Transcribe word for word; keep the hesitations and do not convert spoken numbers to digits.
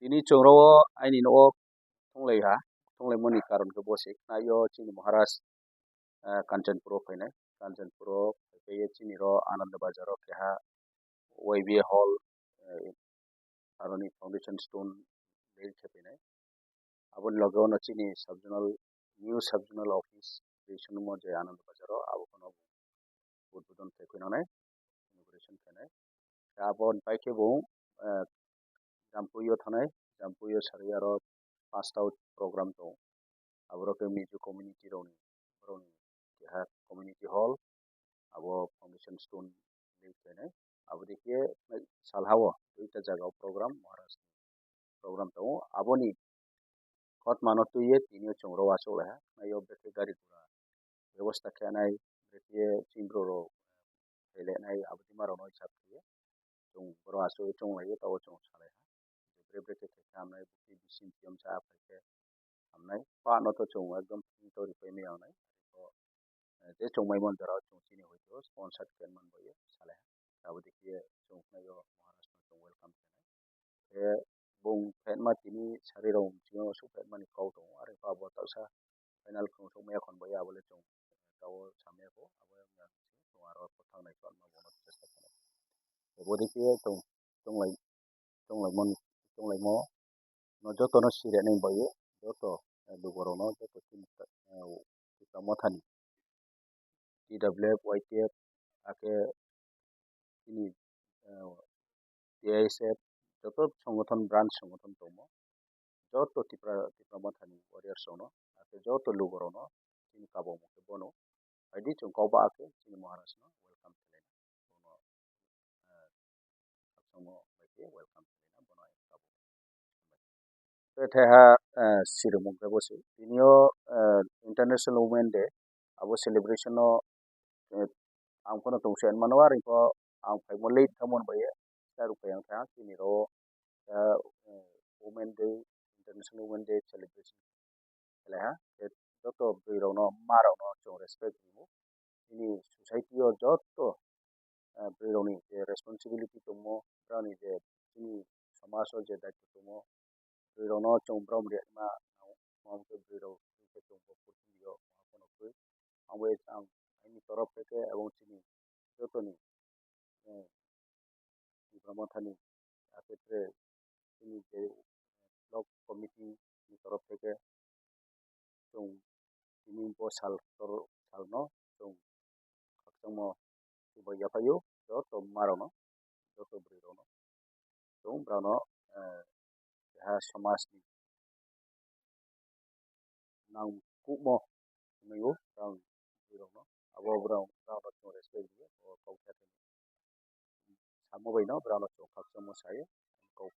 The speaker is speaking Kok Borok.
Tini chwng ro aini nogo thunglai ha, thunglaimani karon khe bo se khna yo chini Maharaj, eh, Kanchanpuro phainai. Kanchanpuro phaiphaiye chini ro Ananda Bazar o keha Y B A hall, eh, aroni foundation stone lay khe phainai. Aboni loge ono chini sub zonal, new sub zonal office creation mo je Ananda Bazar o, abo phano udbodon khe khwnanai, inauguration khainai. Aboni pai khe bo, eh, Jampui o thanai, Jampui o sari aro pass out program tongo. Aborok khe Mizo community rokni, borokni keha community hall, abo foundation stone lay khainai. Abo dikhe salha o duita jaga o program, Maharaj ni program tongo. Aboni khotmano twiwi tini o chwng ro achuk lai ha. Naio bwkhe gari gura bebosta khe nai, bwkhe chini borok rok thailainai, abo twi ma rok no hisab khe chwng borok achuk chwng lai o, tabuk chwng salai ha. Bwkhe bwkhe khe khe hamnai, bwkhe bising piyam cha phai khe hamnai. Pa no to chwng ekdom free to ripai maya wngnai. Tei chwng mai man jora o chwng chini hoi to sponsor khe man bai salai ha. Abo dikhe chwng khnai o Maharaj no chwng welcome khe nai. Khe bung phetma tini sari rok bisingo aswk phetmani kok tongo, are khe abo taksa final khwng sok maya khon bai abo le chwng tao samya kho, abo wngya chwng aro kwthang nai tongma bono chesta khainai. Khe bo dikhe chwng chwnglai chwnglaimani chwnglaimo no joto no sirya nai bai joto lugo rok no joto chini Tipra Mothani T W F, Y T F, akhe chini, eh, T I S F, joto songothon, branch songothon tongo. Joto Tipra, Tipra Mothani warriors rokno, akhe joto lugo rokno chini kabangma khe bono. Phaidi chwng kok ba khe chini Maharaj no welcome khlaina. Bono, eh, khakchangma bai khe welcome khlaina bono ang kabo. Tei thaiha, eh, sirwmung khe bo se. Tini o, eh, International Women Day, abo celebration o, eh, ang phano tong se mano, are khe ang phaimo late tamo bai ya. Chai rok pai ang thang chini ro, eh, Women Day, International Women Day celebration khlai ha. Tei joto bwrwi rokno, ma rokno chwng respect rwo. Chini society o joto, eh, bwrwi rokni je responsibility tongmo, brani je chini somaj o je daitw tongmo, bwrwi rokno chwng brom rwma nango, tamo khe bwrwi rok khe chwng bo purthimbi o ma phano kwrwi. Ang bai ang aini torof theke ebong chini jotoni, eh, Tipra Mothani, akhe tre chini je block committee ni torof theke chwng tini bo sal tor-, salno chwng khakchangma chubai yaphaio, joto ma rokno, joto bwrwi rokno chwng brano, eh, keha somajni nangkukmo hwnwi o ang bwrwi rokno, abo borok, borokno chwng respect rwio, o kok khe samo baino borokno chwng khakchangma saio, kok.